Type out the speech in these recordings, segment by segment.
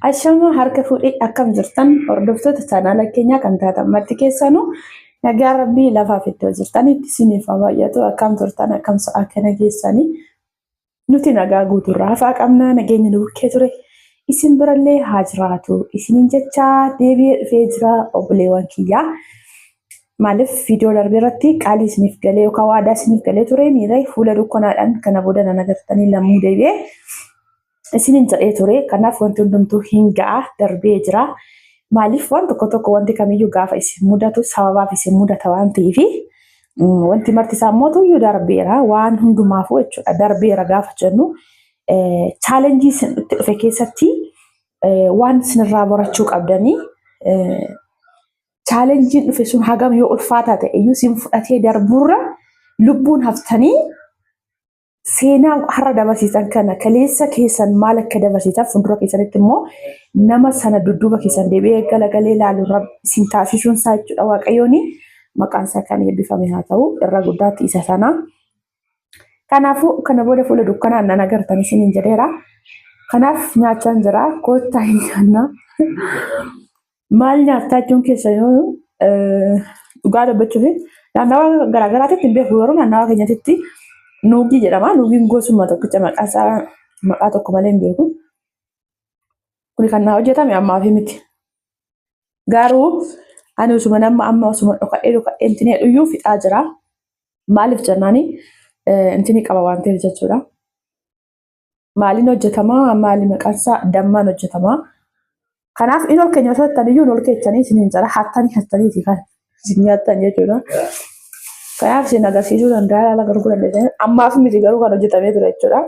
Ashama harka fuudhee akkam jirtan hordoftoota chaanaala keenyaa kan taatan marti keessanuu nagaa rabbii lafaaf iddoo jirtanitti isiniif haa baay'atu. Akkam turtan, akkam sa'a kana keessanii? Nuti nagaa guutuurraa hafaa qabnaa, nageenya nu bukkee ture isin birallee haa jiraatu isiniin jechaa deebi'ee dhufee jira obboleewwan kiyyaa. Maaliif viidiyoo darbe irratti qaalii isiniif galee yookaan waadaa isiniif galee ture miiree fuula dukkanaadhaan kana booda nan agartanii lammuu deebi'ee isiniin jedhee ture. Kanaaf wanti hundumtuu hin ga'a, darbee jira. Maaliif waan tokko tokko wanti kamiyyuu gaafa isin mudatu sababaaf isin mudata waan ta'eef wanti marti isaa immoo tuyyuu darbeera, waan hundumaafuu jechuudha. Darbeera gaafa jennu chaalenjii isin itti dhufe keessatti waan isinirraa barachuu qabdanii, chaalenjiin dhufe sun hagam yoo ulfaataa ta'e iyyuu isin fudhatee darbuurra lubbuun haftanii seenaa har'a dabarsiisan kana, kaleessa keessan maal akka dabarsiisan, fuuldura keessanitti immoo nama sana dudduuba keessan deebi'ee galagalee ilaalu isin taasisuun isaa jechuudha. Waaqayyoon maqaan isaa kan eebbifame haa ta'u, irra guddaatti isa sana. Kanaafuu kana booda fuula dukkanaan nan agartan isiniin jedheera. Kanaaf nyaachaan jira, koottaa hin nyaannaa. Maal nyaattaa jechuun keessa yoo dhugaa dubbachuuf naannawa garaagaraatitti hin beeku, garuu naannawa keenyatti nuugii jedhama. Nuugiin gosuma tokkicha, maqaa isaa maqaa tokko malee hin beeku. Kuni kan naa hojjetame ammaaf miti. Garuu ani osuma nama amma osuma dhokadhee dhokadhee intini dhuyyuu fixaa jira. Maaliif jennaani intini qaba waan ta'eef jechuudha. Maaliin hojjetamaa? Maali maqaan isaa? Dammaan hojjetamaa. Kanaaf inni ol keenya osoo jettan iyyuu ol keechanii isiniin jala hattanii hattaniiti kan isin nyaattan jechuudha. Kanaaf isin agarsiisuu danda'a, haala garuu dandeessan. Ammaaf miti garuu kan hojjetamee ture jechuudha.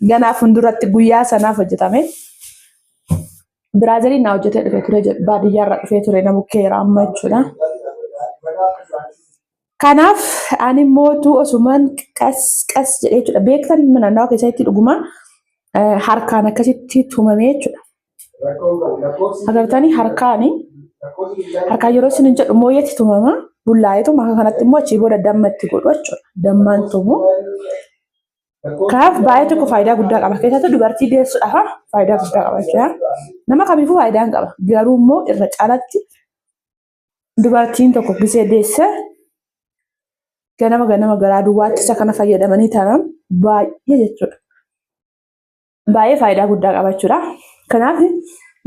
Ganaa fuulduratti guyyaa sanaaf hojjetame. Biraaziliin naa hojjetee dhufe ture, baadiyyaarra dhufee ture, na bukkeera amma jechuudha. Kanaaf ani mootuu osumaan qas qas jedhee jechuudha. Beektan naannawa keessatti dhuguma harkaan akkasitti tumamee jechuudha. Agartanii, harkaani harkaan yeroo isin jedhu mooyetti tumama. Bullaa'eetu maka kanatti immoo achii booda damma itti godhu jechuudha. Dammaan tumu. Kanaaf baay'ee tokko faayidaa guddaa qaba. Keessattuu dubartii deessuudhaaf faayidaa guddaa qaba jechuudha. Nama kamiifuu faayidaa hin qaba. Garuu immoo irra caalatti dubartiin tokko gisee deesse ganama ganama garaa duwwaatti isa kana fayyadamanii taanaan baay'ee jechuudha. Baay'ee faayidaa guddaa qaba jechuudha. Kanaaf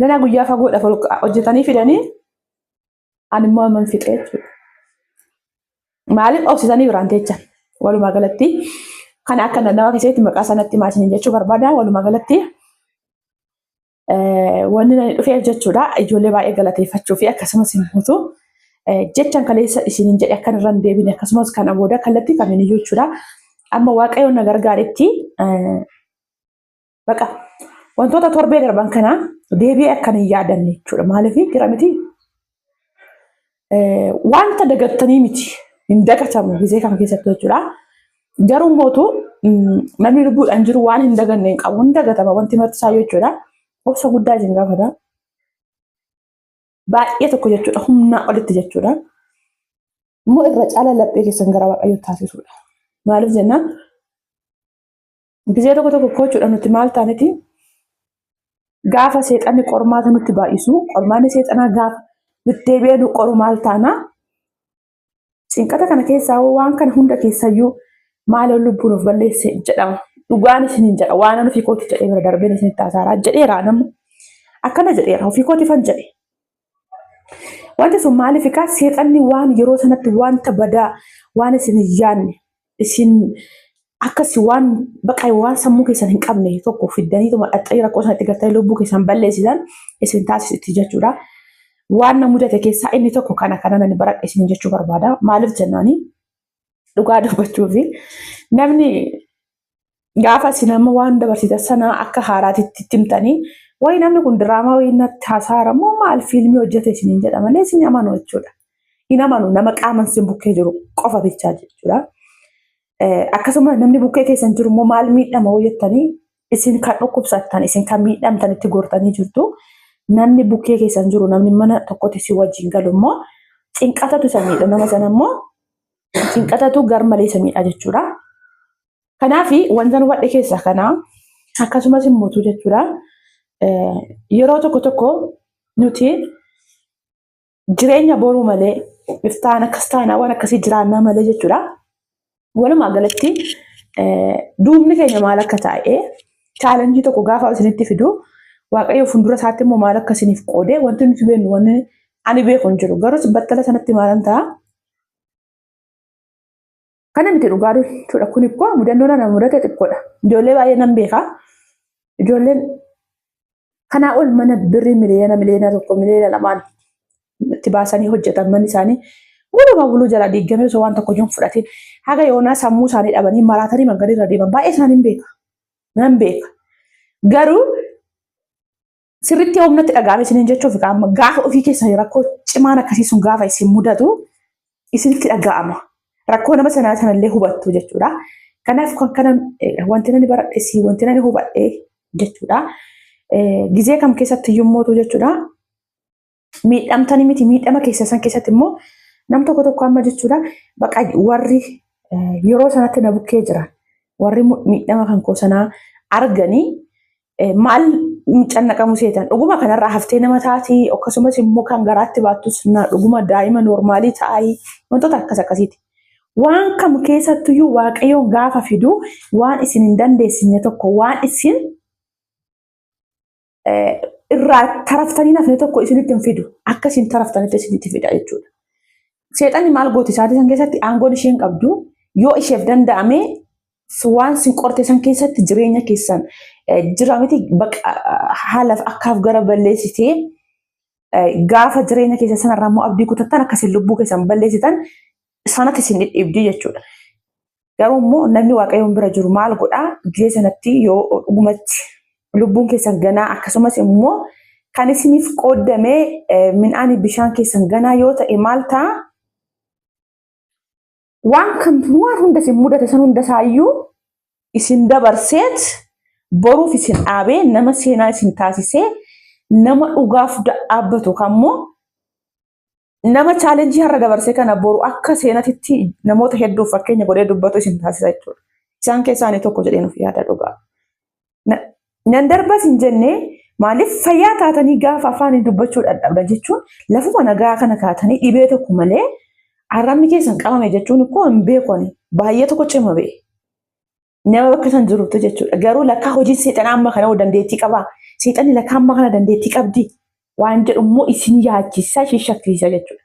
ganaa guyyaa fagoodhaaf ol hojjetanii fidanii ani immoo amman fixee jechuudha. Maaliif obsisanii biraan teechan? Walumaa galatti kana akka naannawa keessatti maqaa sanatti maasiniin jechuu barbaada. Walumaa galatti wanni nani dhufeef jechuudha ijoollee baay'ee galateeffachuu fi akkasumas immoo jechan kaleessa isiniin jedhe akkan irra hin deebine, akkasumas kana booda kallattii kamiin iyyuu jechuudha. Amma Waaqayyoon na gargaaretti baqa wantoota torbee darban kana deebi'ee akkan hin yaadanne jechuudha. Maaliif jira miti, wanta dagattanii miti, hin dagatamu gisee kana keessatti jechuudha. Garuu mootu namni lubbuudhaan jiru waan hin daganne hin qabu, hin dagatama wanti marti isaa jechuudha. Obsa guddaa isin gaafata. Baay'ee tokko jechuudha, humnaa olitti jechuudha. Immoo irra caalaa laphee keessan gara Waaqayyoo taasisuudha. Maaliif jennaan gisee tokko tokko jechuudha nuti maal taaniti gaafa seexanni qormaata nutti baay'isu, qormaanni seexanaa gaafa nutti deebi'ee nu qoru maal taana? Cinqata kana keessaa waan kana hunda keessayyuu maaloo lubbuun of balleesse jedhama. Dhugaan isiniin jedha, waan ani ofii kooti jedhee bira darbeen isinitti haasaaraa jedheera nama. Akkana jedheera, ofii kootifan jedhe. Wanti sun maaliif egaa seexanni waan yeroo sanatti wanta badaa waan isin hin yaadne isin akkasi waan baqa waan sammuu keessan hin qabne tokko fiddaniituma dhaxxanii rakkoo sanatti gartanii lubbuu keessan balleessitan isin taasisutti jechuudha. Waan na mudate keessaa inni tokko kana kana nani baradhe isin jechuu barbaada. Maaliif jennaani dhugaa dubbachuufi namni gaafa isin amma waan dabarsitan sana akka haaraatitti itti himtanii, wayi namni kun diraamaa wayii natti hasaara moo maal fiilmii hojjete isiniin jedha malee isin amanu jechuudha. Hin amanu nama qaaman isin bukkee jiru qofa bichaa jechuudha. Akkasuma namni bukkee keessan jiru immoo maal miidhama hoo jettanii isin kan dhukkubsattan, isin kan miidhamtan itti gortanii jirtu. Namni bukkee keessan jiru, namni mana tokkotti si wajjin galu immoo cinqatatu isa miidha, nama sana immoo cinqatatu garmalee isa miidha jechuudha. Kanaaf wanta hubadhe keessaa kana, akkasumas immoo jechuudha. Yeroo tokko tokko nuti jireenya boruu malee iftaan akkas taanaa waan akkasii jiraannaa malee jechuudha. Walumaa galatti duubni keenya maal akka ta'e chaalenjii tokko gaafa isinitti fidu Waaqayyo fuuldura isaatti immoo maal akka isiniif qoode wanti nuti beeknu wanni ani beeku hin jiru. Garuu battala sanatti maalan ta'a? Kana miti dhugaa jechuudha. Kun immoo mudannoo na mudate xiqqoodha. Ijoollee baay'ee nan beeka. Ijoolleen kanaa ol mana birrii miliyoona 1 miliyoona 2 itti baasanii hojjetan manni isaanii walumaa buluu jalaa diigamee osoo waan tokko iyyuu hin fudhatin haga yoonaa sammuu isaanii dhabanii maraatanii mangadii irra deeman baay'ee isaanii hin beeka. Nan beeka. Garuu sirriitti humnatti dhaga'ame isiniin jechuuf qaama gaafa ofii keessanii rakkoo cimaan akkasii sun gaafa isin mudatu isinitti dhaga'ama. Rakkoo nama sanaa sanallee hubattu jechuudha. Kanaaf kan kana wanti nani baradhe si wanti nani hubadhe jechuudha. Gizee kam keessatti iyyuu mootu jechuudha. Miidhamtanii miti miidhama keessa san keessatti immoo nam tokko tokko amma jechuudha baqa warri yeroo sanatti na bukkee jiran warri miidhama kan koo sanaa arganii maal cannaqamu seetan dhuguma kanarraa haftee nama taatii akkasumas immoo kan garaatti baattus na dhuguma daa'ima noormaalii ta'ayi wantoota akkas akkasiiti. Waan kam keessattuyyuu Waaqayyoon gaafa fidu waan isin hin dandeessine tokko waan isin irraa taraftanii hafne tokko isinitti hin fidu. Akka isin taraftanitti isinitti fida jechuudha. Seexanni maal gooti isaatii san keessatti aangoon isheen qabdu yoo isheef danda'ame waan sin qorte san keessatti jireenya keessan jira miti haalaaf akkaaf gara balleessitee gaafa jireenya keessan sanarraa immoo abdii kutattan akkasiin lubbuu keessan balleessitan sanatti isin dhidhiibdi jechuudha. Garuu immoo namni Waaqayyoon bira jiru maal godhaa? Gizee sanatti yoo dhugumatti lubbuun keessan ganaa akkasumas immoo kan isiniif qooddame midhaanii bishaan keessan ganaa yoo ta'e maal ta'a? Waan kam waan hunda isin mudate san hunda isaayyuu isin dabarseet boruuf isin dhaabee nama seenaa isin taasisee nama dhugaaf dhaabbatu kammoo nama chaalenjii har'a dabarsee kana boru akka seenatitti namoota hedduuf fakkeenya godhee dubbatu isin taasisa jechuudha. Isaan keessaa ani tokko jedheen of yaada dhugaa. Nan darbas hin jenne maaliif fayyaa taatanii gaafa afaanii dubbachuu dadhabda jechuun lafuma nagaa kana kaatanii dhibee tokko malee arrabni keessan qabame jechuun ikkoo hin beeku ani baay'ee tokko cima ba'e. Nama bakka san jirutti jechuudha. Garuu lakkaa hojiin seexanaa amma kana dandeettii qabaa. Seexanni lakkaa amma kana dandeettii qabdi. Waan jedhu immoo isin yaachisa, isin shakkisiisa jechuudha.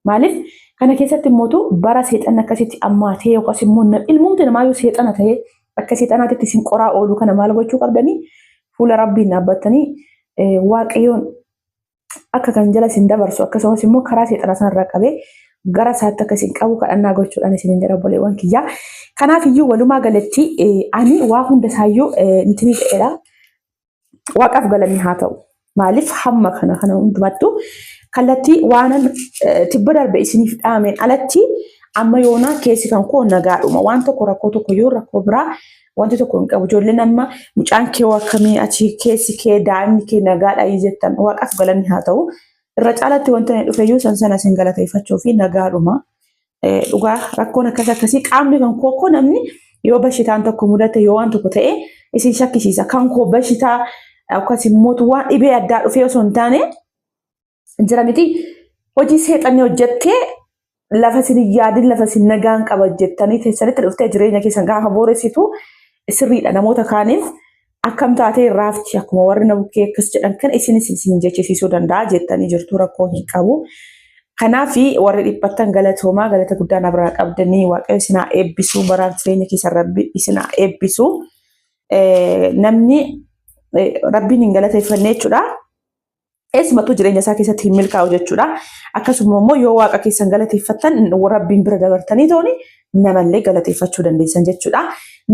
Maaliif kana keessatti immootu bara seexanni akkasitti ammaatee yookaas immoo ilmuumti namaayyuu seexana ta'ee akka seexanaatitti isin qoraa oolu kana maal gochuu qabdanii fuula rabbiin dhaabbattanii waaqayyoon akka kan jala isin dabarsu akkasumas immoo karaa seexana sanarraa qabee gara isaatti akka isin qabu kadhannaa gochuudhaan isin jedha obboleewwan kiyyaa. Kanaaf iyyuu walumaa galatti ani waa hunda isaayyuu intinii ta'eera. Waaqaaf galanni haa ta'u. Maaliif hamma kana kana hundumattuu kallattii waanan tibba darbe isiniif dhaameen alatti amma yoonaa keessi kan koo nagaadhuma. Waan tokko rakkoo tokko yoo rakkoo biraa wanti tokko hin qabu. Ijoolleen amma mucaan kee akkamii ati keessi kee daa'imni kee nagaadha jettan waaqaaf galanni haa ta'u. Irra caalatti wanti ani dhufeyyuu san sana isin galateeffachuu fi nagaadhuma. Dhugaa rakkoon akkas akkasii qaamni kan koo koo namni yoo bashitaan tokko mudate yoo waan tokko ta'e isin shakkisiisa. Kan koo bashitaa akkas immoo waan dhibee addaa dhufee osoo hin taane jira miti hojii seexanni hojjettee lafa isin hin yaadin lafa isin nagaan qaba jettanii keessanitti dhuftee jireenya keessan gaafa booressitu sirriidha namoota kaaniif akkam taatee raafti akkuma warri na bukkee akkas jedhan kan isinis isin jechisiisuu danda'a jettanii jirtu rakkoo hin qabu. Kanaaf warri dhiphattan galatoomaa galata guddaa na biraa qabdanii waaqayyo isin haa eebbisu baraaf jireenya keessan rabbi isin haa eebbisu. Namni rabbiin hin galateeffanne jechuudha. Eessumattuu jireenya isaa keessatti hin milkaa'u jechuudha. Akkasuma immoo yoo waaqa keessan galateeffattan rabbiin bira dabartanii tooni namallee galateeffachuu dandeessan jechuudha.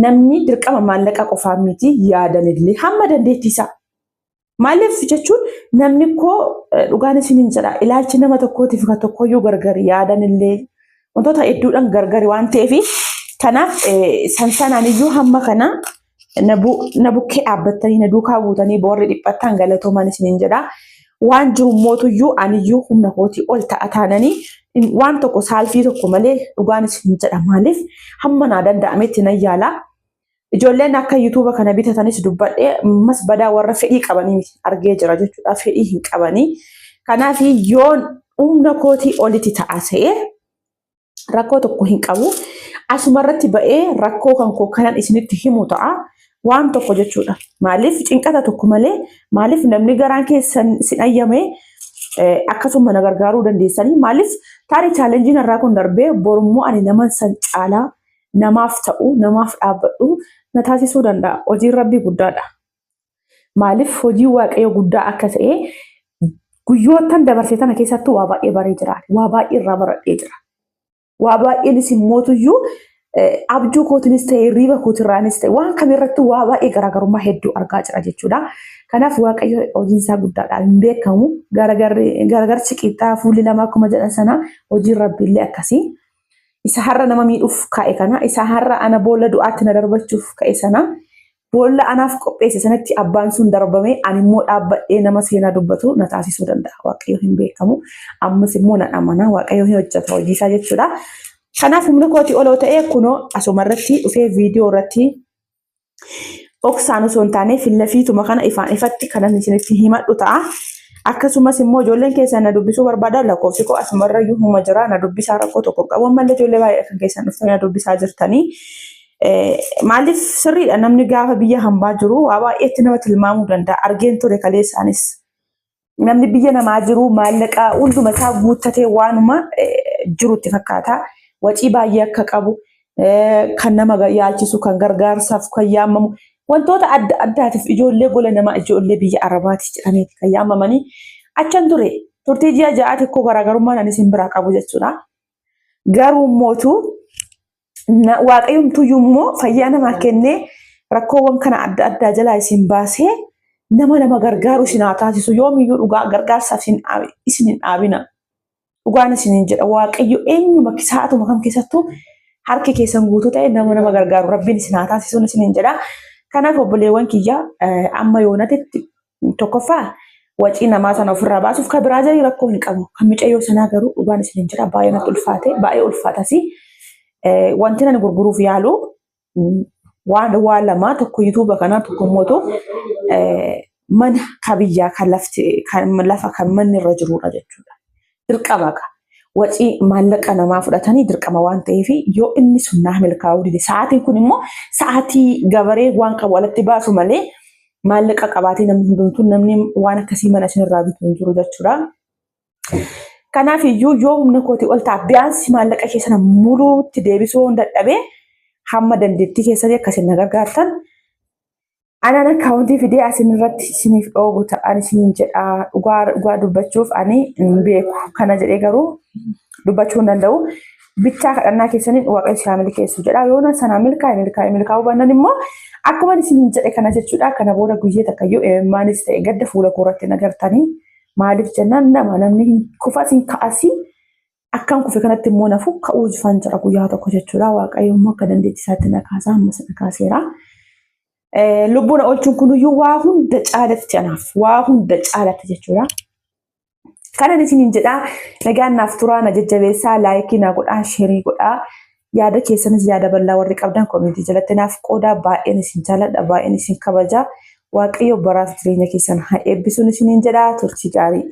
Namni dirqama maallaqa qofaan miti yaadanillee hamma dandeettii isaa. Maaliif jechuun namni koo dhugaan isiniin jedha ilaalchi nama tokkootiif kan tokkoyyuu gargari yaadanillee wantoota hedduudhaan gargari waan ta'eef kanaaf san sanaan iyyuu hamma kana na bukkee dhaabbattanii na duukaa buutanii boorri dhiphattan galatoomaan isiniin jedha. Waan jiru mootuyyuu aniyyuu humna kootii ol ta'a taananii waan tokko saalfii tokko malee dhugaan isiniin jedha maaliif hamma naa danda'ametti nan yaala. Ijoolleen akka yuutuuba kana bitatanis dubbadhee ammas badaa warra fedhii qabanii miti argee jira jechuudha. Fedhii hin qabanii. Kanaaf yoon humna kootii olitti ta'a ta'ee rakkoo tokko hin qabu. Asuma irratti ba'ee rakkoo kan koo kanan isinitti himu ta'a. Waan tokko jechuudha. Maaliif cinqata tokko malee maaliif namni garaan keessan sin ayyame akkasuma na gargaaruu dandeessanii maaliif tarii chaalenjiin irraa kun darbee borummoo ani naman san caalaa namaaf ta'u namaaf dhaabbadhu na taasisuu danda'a. Hojiin rabbii guddaadha. Maaliif hojii waaqayyo guddaa akka ta'e guyyoottan dabarsee tana keessattuu waa baay'ee baree jira. Waa baay'ee irraa baradhee jira. Waa baay'eenis immootuyyuu abjuu kootinis ta'e hirriiba kootirraanis ta'e waan kamirrattuu waa baay'ee garaagarummaa hedduu argaa jira jechuudha. Kanaaf waaqayyo hojiin isaa guddaadha. Hin beekamu. Garagarchi qixxaa fuulli lama akkuma jedhan sana hojiin rabbiillee akkasii. Isa har'a nama miidhuuf ka'e kana, isa har'a ana boolla du'aatti na darbachuuf ka'e sana, boolla anaaf qopheesse sanatti abbaan sun darbame ani immoo dhaabbadhee nama seenaa dubbatu na taasisuu danda'a. Waaqayyo hin beekamu. Ammas immoo nan amana. Waaqayyo hin hojjeta hojii isaa jechuudha. Kanaaf humna kootii oloo ta'e kunoo asuma irratti dhufee viidiyoo irratti dhoksaan osoo hin taane fillafiituma kana ifaan ifatti kanan isinitti himadhu ta'a. Akkasumas immoo ijoolleen keessan na dubbisuu barbaadan lakkoofsi koo asumarra iyyuu huma jira na dubbisaa rakkoo tokko hin qabu ammallee ijoollee baay'ee kan keessan dhuftanii na dubbisaa jirtanii. Maaliif sirriidha namni gaafa biyya hambaa jiru waa baay'eetti nama tilmaamuu danda'a argeen ture kaleessaanis. Namni biyya namaa jiru maallaqa hunduma isaa guuttatee waanuma jirutti fakkaata. Wacii baay'ee akka qabu kan nama yaalchisu kan gargaarsaaf kan yaamamu wantoota adda addaatiif ijoollee gola namaa ijoollee biyya Arabaati jedhameeti kan yaamamanii achan ture. Turtii ji'a ja'aa xiqqoo garaagarummaan ani isin biraa qabu jechuudha. Garuu mootu waaqayyomtuyyuu immoo fayyaa namaa kennee rakkoowwan kana adda addaa jalaa isin baasee nama nama gargaaru isin haa taasisu yoomiyyuu dhugaa gargaarsaaf isin hin dhaabina. Dhugaan isiniin jedha waaqayyo eenyuma sa'atuma kam keessattuu harki keessan guutuu ta'e nama nama gargaaru rabbiin isin haa taasisuun isiniin jedha. Kanaaf obboleewwan kiyya amma yoonatitti tokkoffaa wacii namaa sana ofirraa baasuuf kan biraa jarii rakkoo hin qabu. Kan micayyoo sanaa garuu dhugaan isiniin jedha baay'ee natti ulfaate baay'ee ulfaatasi. Wanti ani gurguruuf yaalu waan waa lama tokko yuutuuba kanaa tokko immoo mana ka biyyaa kan lafti kan lafa kan manni irra jirudha jechuudha. Dirqama ka wacii maallaqa namaa fudhatanii dirqama waan ta'eef yoo inni sun naa milkaa'uu dide sa'aatiin kun immoo sa'aatii gabaree waan qabu alatti baasu malee maallaqa qabaatee namni hundumtuu namni waan akkasii mana isinirraa bitu hin jiru jechuudha. Kanaaf iyyuu yoo humna kootii ol ta'a biyaansi maallaqa kee sana muluutti deebisuu hin dadhabee hamma dandeettii keessanii akkasiin na gargaartan anaan akkaawuntii fidee asin irratti isiniif dhoobu ta'an isiniin jedha dhugaa dhugaa dubbachuuf ani hin beeku kana jedhee garuu dubbachuu hin danda'u. Bichaa kadhannaa keessaniin waaqayyo si haa milkeessu jedha yoo na sanaa milkaa'e milkaa'e milkaa'uu baannaan immoo akkuma isiniin jedhe kana jechuudha kana booda guyyee takkayyuu imaanis ta'e gadda fuula koo irratti hin agartanii maaliif jennaan nama namni hin kufas hin ka'asii akkan kufe kanatti immoo nafu ka'uu jifaan jira guyyaa tokko jechuudha waaqayyo immoo akka dandeettii isaatti na kaasaa ammas na kaaseera. Lubbuu na oolchuun kunuyyuu waa hunda caalatti anaaf waa hunda caalatti jechuudha. Kanan isiniin jedhaa nagaan naaf turaa na jajjabeessaa laayikii naa godhaa sheerii godhaa yaada keessanis yaada bal'aa warri qabdan koomentii jalatti naaf qoodaa baay'een isin jaaladha baay'een isin kabaja waaqayyo baraaf jireenya keessan haa eebbisuun isiniin jedhaa turtii gaarii.